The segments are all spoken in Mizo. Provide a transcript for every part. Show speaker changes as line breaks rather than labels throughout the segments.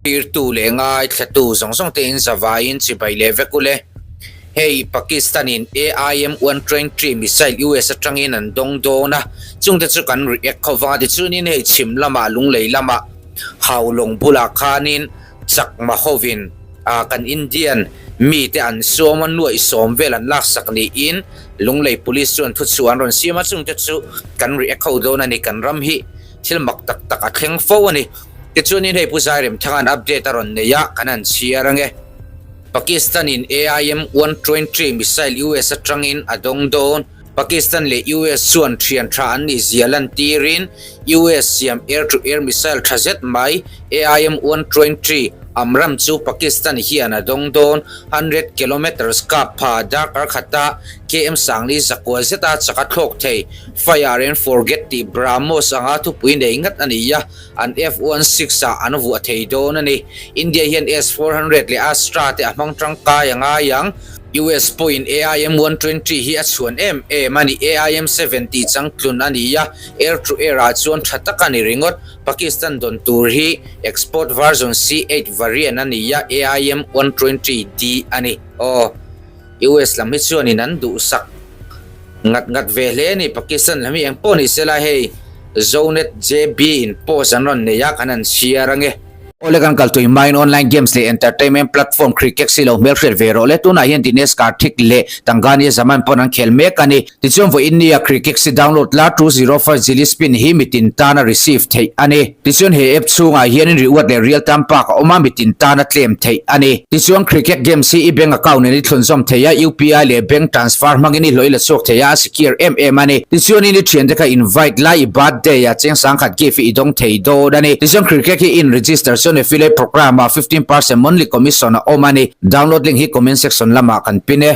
Tirtu leh ngaithlatu zawng zawng te in zavaiin chibai leh vek ule. Hei Pakistan in AIM 123 missile US atangin an dawng dawn a, chungte chu kan react kho vang a tichuanin hei chhim lamah Lunglei lamah Haulawng bulah khanin Chakma hovin ah kan Indian mite an suam a nuaih sawm vel an laksak niin Lunglei Police chuan thuchhuah an rawn siam a, chungte chu kan react ho dawn a ni, kan ram hi thil mak tak tak a thleng fo a ni. Tichuanin hei Pu Zairemthanga'n update a rawn nei a, kan han chhiar ange. Pakistan-in AIM 123 missile US atangin a dawng dawn. Pakistan leh US chuan thian tha an nih zia lantirin US siam air-to-air missile tha zet mai AIM 123 Amram chu Pakistan hian a dawng dawn. Hundred kilometres kap pha darkar khata KM sangli zakua zeta chak a thlawk thei. Fire and forget tih BrahMos anga thupui nei ngat a ni a. An F-16 ah an vuah thei dawn a ni. India hian S-400 leh Astra te a hmang tangkai a ngai ang. US pawhin AIM-120 hi a chhuan em em a ni. AIM-7 tih changtlun a ni a, air-to-air ah chuan tha tak a ni ringawt. Pakistan dawn tur hi export version C-8 variant a ni a, AIM-120D a ni. Aw. US lam hi chuanin an duhsak ngat ngat ve hle a ni. Pakistan lam hi eng pawh ni sela hei Zonet JB in post an rawn nei a, kan han chhiar ange. Awle kan kal tui hmain online games leh entertainment platform Crickex hi lo hmelhriat ve rawh le. Tunah hian Dinesh Karthik leh Tangani Zaman pawn an khel mek a ni. Tichuan vawiin nia Crickex hi download la 205 Jilly Spin hi mitin tana receive theih a ni. Tichuan he app chhungah hianin reward leh real time park a awm a, mitin tan a claim theih a ni. Tichuan cricket games hi i bank account in i thlunzawm thei a, UPI leh bank transfer hmangin i hlawh i la chhuak thei a, a secure em em a ni. Tichuanin i thiante kha invite lai i birthday ah cheng sangkhat gift hi i dawng thei dawn a ni. Tichuan cricket hi in register chuan affiliate program ah 15% monthly commission a awm a ni. Download link hi comment section lamah kan pin e.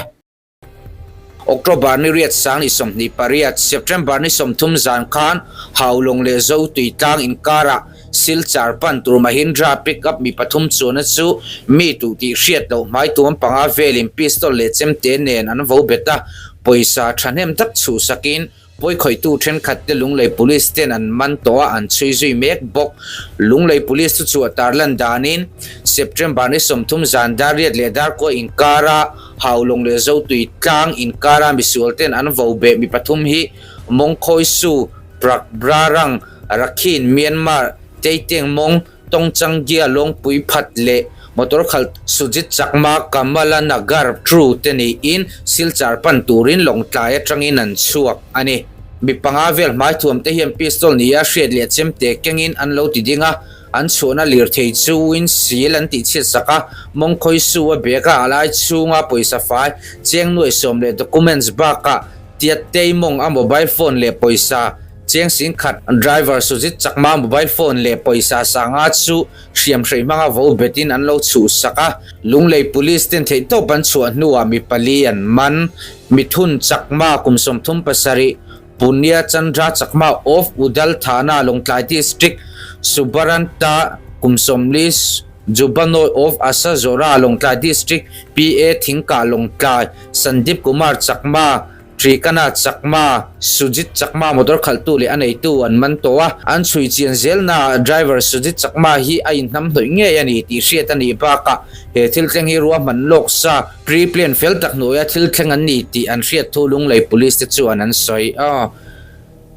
October ni riat sang ni 28, September ni 30 zan khan Haulawng leh Zotui tlang inkarah Silchar pan tur Mahindra pickup mi pathum chuanna chu mi tuh tih hriat loh hmai tuam panga velin pistol leh chemte nen an vo bet a, pawisa thahnem tak chhuhsakin Pawikhawihtu thenkhatte Lunglei Police ten an man tawh a, an chhui zui mek bawk. Lunglei Police chu chhuah tarlan danin September ni 30 zan dar riat leh darkua inkara Haulawng leh Zotui tlang inkara misual ten an vo beh mi pathum hi Mawngkhawisu, Prakbrarang, Rakhine, Myanmar, Teiteng Mawng, Tawngchanggia Lawngpui Phat leh motor khalh Sujit Chakma Kamala Nagar Tru te niin Silchar pan turin Lawngtlai atangin an chhuak a ni. Mi panga vel hmaithuam te hian pistol nia hriat leh chemte kengin an lo ti ding a, an chhuahna lirthei chuin sil an tihchhiat sak a, mawngkhawi su a bag a alai chhunga pawisa fai cheng nuaih sawm leh documents bakah tiat tei mawng a mobile phone leh pawisa Chiang sing khat driver Sujit Chakma mobile phone leh pawisa sanga chu hriam hreih hmanga vo betin an lo chhuhsak a. Lunglei Police ten theihtawp an chhuah hnuah mi pali an man. Mithun Chakma kum 37, Punya Chandra Chakma of Udal Thana, Lawngtlai District, Subaranta kum 40, Jubanoy of Asazora, Lawngtlai District, PA Thingkah Lawngtlai, Sandip Kumar Chakma, Trikana Chakma, Sujit Chakma motor khalhtu leh a neitu an man tawh a, an chhui chian zelnaah driver Sujit Chakma hi a inhnamhnawih ngei a ni tih hriat a nih bakah he thil thleng hi ruahman lawk sa, pre-plan, fel tak hnuaia thil thleng an ni tih an hriat thu Lunglei Police te chuan an sawi a.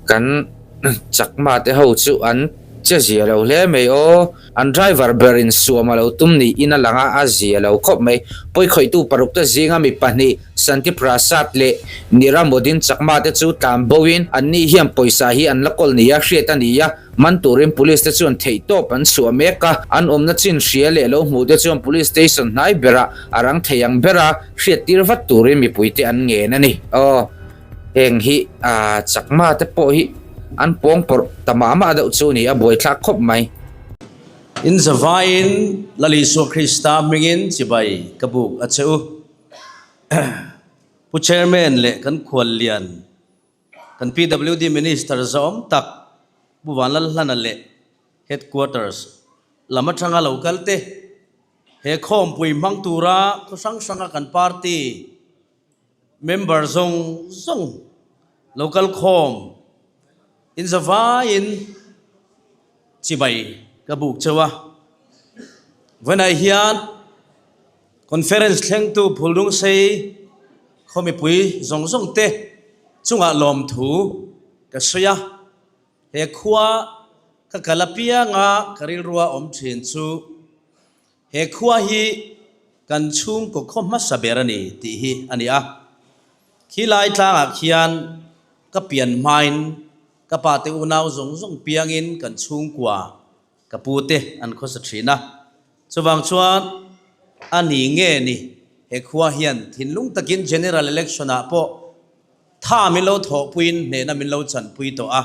Kan Chakma te ho chu an che zia lo hle mai aw. An driver ber in suam a lo tum niin a lang a, a zia lo khawp mai. Pawikhawihtu paruk te zinga mi pahnih Santi Prasad leh Nira Modin Chakma te chu tlan bo in an ni hian pawisa hi an la kawl nia hriat a ni a, man turin police te chuan theihtawp an chhuah mek a, an awmna chin hria leh lo hmuh te chuan police station hnai berah a rang thei ang bera hriat tir vat turin mipui te an ngen a ni. Aw. Heng hi ah chakma te pawh hi an pawng pawrh ta mah mah deuh chu a ni a, buaithlak khawp mai.
In zavaiin Lal Isua Krista hmingin chibai ka buk a che u. Pu Chairman leh kan khuallian, kan PWD Minister zawm tak Pu Vanlalhlana leh Headquarters lam atanga lo kal te, he khawmpui hmang tura khaw hrang hranga kan party, Member zawng zawng lo kal khawm in zavaiin chibai ka buk cheu a. Vawiinah hian Conference thlengtu Phulrungsei khaw mipui zawng zawng te chungah lawmthu ka sawi a. He khua ka kal apianga ka rilrua awm thin chu he khua hi kan chhungkaw khaw hmasa ber a ni tih hi a ni a. Khilai tlangah khian ka pian hmain ka pate unau zawng zawng piangin kan chhungkua ka pute an khawsa thin a. Chuvang chuan a ni nge ni he khua hian thinlung takin General Election ah pawh tha min lo thawhpuiin hnehna min lo chanpui tawh a,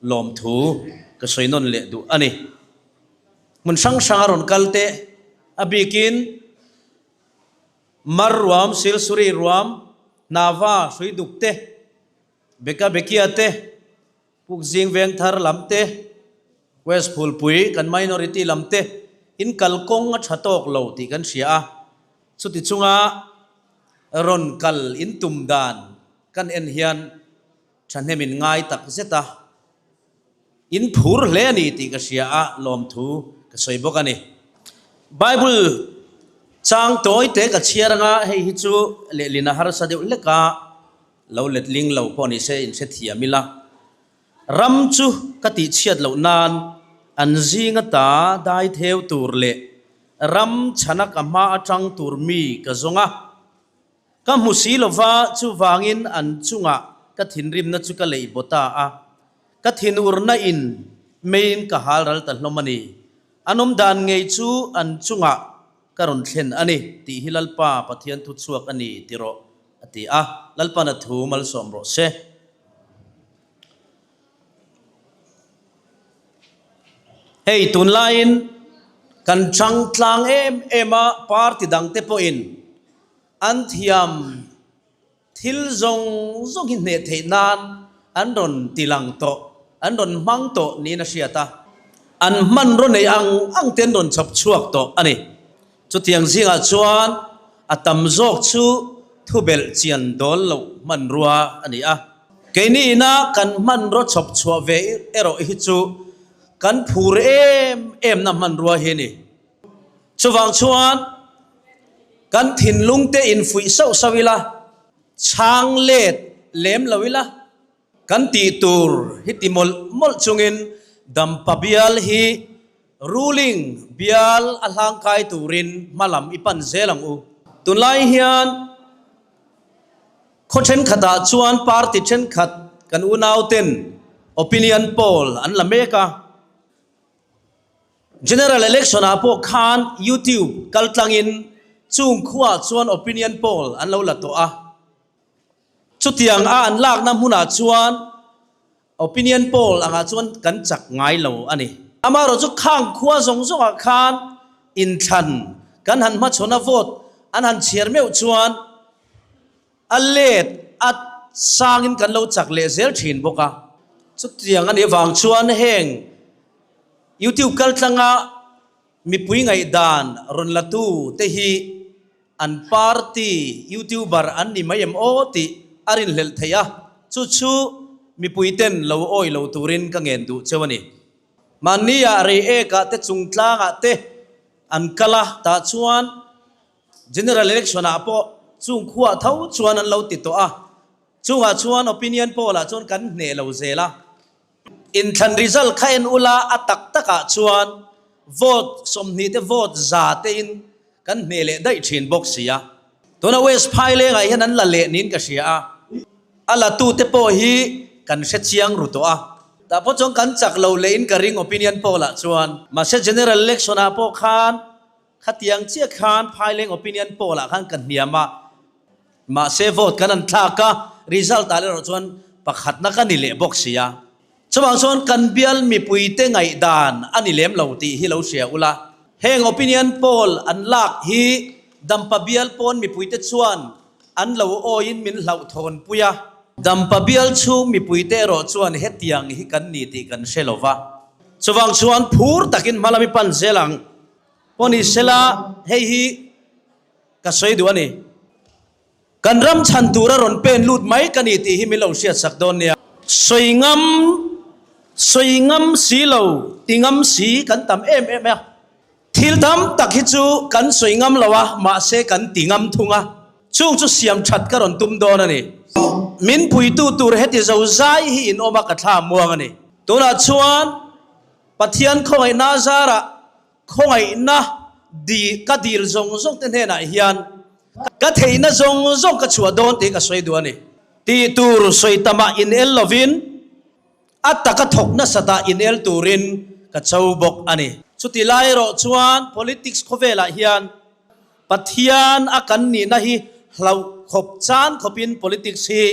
lawmthu ka sawi nawn leh duh a ni. Hmun hrang hrang a rawn kal teh a bikin Mar ruam, Silsuri ruam, Hnava, Hruiduk te, Beka Bekia te, Pukzing Vengthar lam te, West Phulpui kan minority lam te in kalkawng a tha tawk lo tih kan hria a, chuti chunga rawn kal in tum dan kan en hian thahnem in ngai tak zet a, in phur hle a ni tih ka hria a, lawmthu ka sawi bawk a ni. Bible chang tawi te ka chhiar anga hei hi chu lehlin a harsa deuh hlek a, Lo letling lo pawh ni se inhrethiam ila, ram chu ka tihchhiat loh nan an zinga ta dai theu tur leh ram chhana ka hma atang tur mi ka zawng a. Ka hmu si lova chuvangin an chungah ka thinrimna chu ka leih baw ta a, ka thinurna in meiin ka hal ral ta hlawm a ni. An awm dan ngei chu an chungah Ka rawn thlen a ni, tih hi Lalpa Pathian thu chhuak a ni ti rawh, a ti a. Lalpa'n a thu malsawm rawh se. Hei, tunlaiin kan chang tlang em em a, party dangte pawhin an thiam. Thil zawng zawng hi hneh theih nan an rawn ti lang tawh, an rawn hmang tawh niin a hriat a. An hmanraw nei ang ang te an rawn chhawp chhuak tawh a ni. Chutiang zingah chuan a tam zawk chu thubelh chian dawl loh hmanrua a ni a. Keini ina kan hmanraw chhawp chhuah ve erawh hi chu kan phur em em na hmanrua hi a ni. Chuvang chuan kan thinlung te infuih sauh sauh ila, chhang let lem lo ila, kan tih tur hi ti mawlh mawlh chungin Dampa bial hi ruling bial a hlangkai turin hma lam i pan zel ang u. Tunlai hian khaw thenkhatah chuan party thenkhat kan unauten opinion poll an la mek a. General Election ah pawh khan YouTube kaltlangin chung khuaah chuan opinion poll an lo la tawh a. Chutiang a an lakna hmunah chuan opinion poll angah chuan kan chak ngai lo a ni. Amaherawh chu khang khua zawng zawngah khan inthlan kan han hmachhawn a vote an han chhiar meuh chuan a let a sangin kan lo chak leh zel thin bawk a. Chutiang a nih avang chuan heng YouTube kaltlanga mipui ngaihdan rawn la tu te hi an party YouTuber an ni mai em aw tih a rinhlelh theih a, chu chu mipui ten lo awi lo turin ka ngen duh cheu a ni. Mahni ah Reiek ah te chungtlangah te an kal a, tah chuan General Election ah pawh chung khuah tho chuan an lo ti tawh a, chungah chuan opinion poll ah chuan kan hneh lo zel a. Inthlan result kha en ula a tak takah chuan vote 20 te vote za te in kan hneh leh daih thin bawk si a. Tuna West Phailengah hian an la leh niin ka hria a, a la tute pawh hi kan hre chiang ru tawh a. Tah pawh chuan kan chak lo leh in ka ring opinion poll ah chuan. Mahse General Election ah pawh khan Khatiang chiah khan Phaileng opinion poll ah khan ka hniam a, mahse vote kan an thlak a, result ah erawh chuan pakhatna ka ni leh bawk si a. Chuvang chuan kan bial mipuite ngaihdan a ni lem lo tih hi lo hria ula. Heng opinion poll an lak hi Dampa bial pawn mipuite chuan an lo awiin min hlauhthawnpui a. Dampa bial chhung mipuite erawh chuan hetiang hi kan ni tih kan hre lo va. Chuvang chuan phur takin hma lam i pan zel ang. Pawh ni sela, hei hi ka sawi duh a ni. Kan ram chhan tura rawn pen lut mai ka ni tih hi min lo hriatsak dawn nia. Sawi ngam, sawi ngam si lo, ti ngam si kan tam em em a. Thil tam tak hi chu kan sawi ngam lo a, mahse kan ti ngam thung a, chung chu siam that ka rawn tum dawn a ni. Min puitu tur heti zo zai hi in awm a ka thla muang a ni. Tunah chuan Pathian khawngaihna zarah khawngaihna di ka dil zawng zawng te hnenah hian ka theihna zawng zawng ka chhuah dawn tih ka sawi duh a ni. Tih tur sawi tamah inel lovin a taka thawk nasatah inel turin ka cho bawk a ni. Chuti lai erawh chuan politics khawvelah hian Pathian a kan nihna hi hlauh khawp chan khawpin politics hi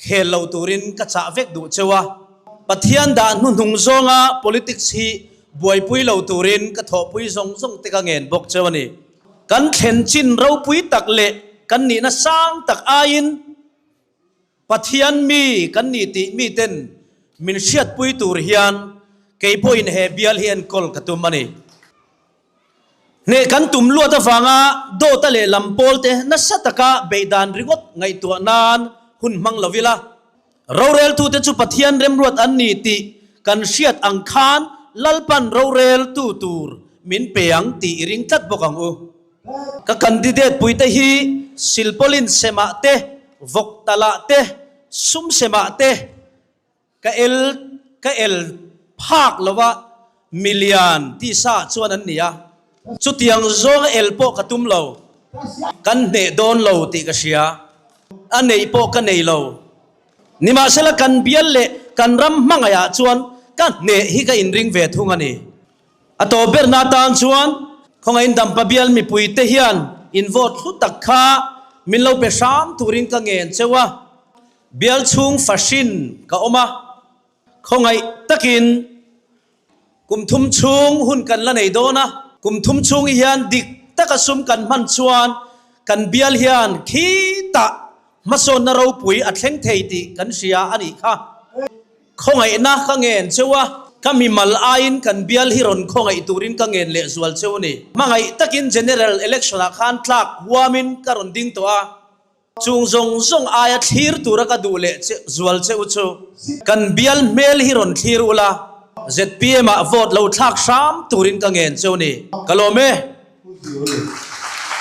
Khel lo turin ka chah vek duh cheu a, Pathian dah hnuhnung zawnga politics hi buaipui lo turin ka thawhpui zawng zawng te ka ngen bawk cheu a ni. Kan thlen chin ropui tak leh kan nihna sang tak aiin Pathian mi kan ni tih miten min hriatpui tur hian kei pawhin he bial hi enkawl ka tum a ni. Hneh kan tum luat avanga dawta leh lam pawlte nasa taka beih dan ringawt ngaihtuah nan hun hmang lo ila, roreltute chu Pathian remruat an ni tih kan hriat ang khan Lalpan roreltu tur min pe ang tih i ring tlat bawk ang u. Ka candidate puite hi silpaulin semah te, vawk talah te, sum semah te, Ka el ka el phak lo a, milian tisa chuan an ni a, chutiang zawnga el pawh ka tum lo, kan hneh dawn lo tih ka hria, a neih pawh ka nei lo. Nimahsela kan bial leh kan ram hmangaihah chuan ka hneh hi ka inring ve thung a ni. A tawp berna atan chuan khawngaih Dampa bial mipuite hian in vote hlu tak kha min lo pe hram turin ka ngen cheu a. Bial chhung fahrin ka awm a, khawngaih takin kum thum chhung hun kan la nei dawn a, kum thum chhung hian dik taka sum kan hman chuan kan bial hian khitah hmasawnna ropui a thleng thei tih kan hria a nih kha. Khawngaihna ka ngen cheu a, ka mimal aiin kan bial hi rawn khawngaih turin ka ngen lehzual cheu a ni. Hmangaih takin General Election ah khan tlak huamin ka rawn ding tawh a. Chung zawng zawng aia thlir tura ka duh leh zual che u chu kan bial hmel hi rawn thlir ula, zpm ah vote lo thlak hram turin ka ngen cheu ni. Ka lawm e.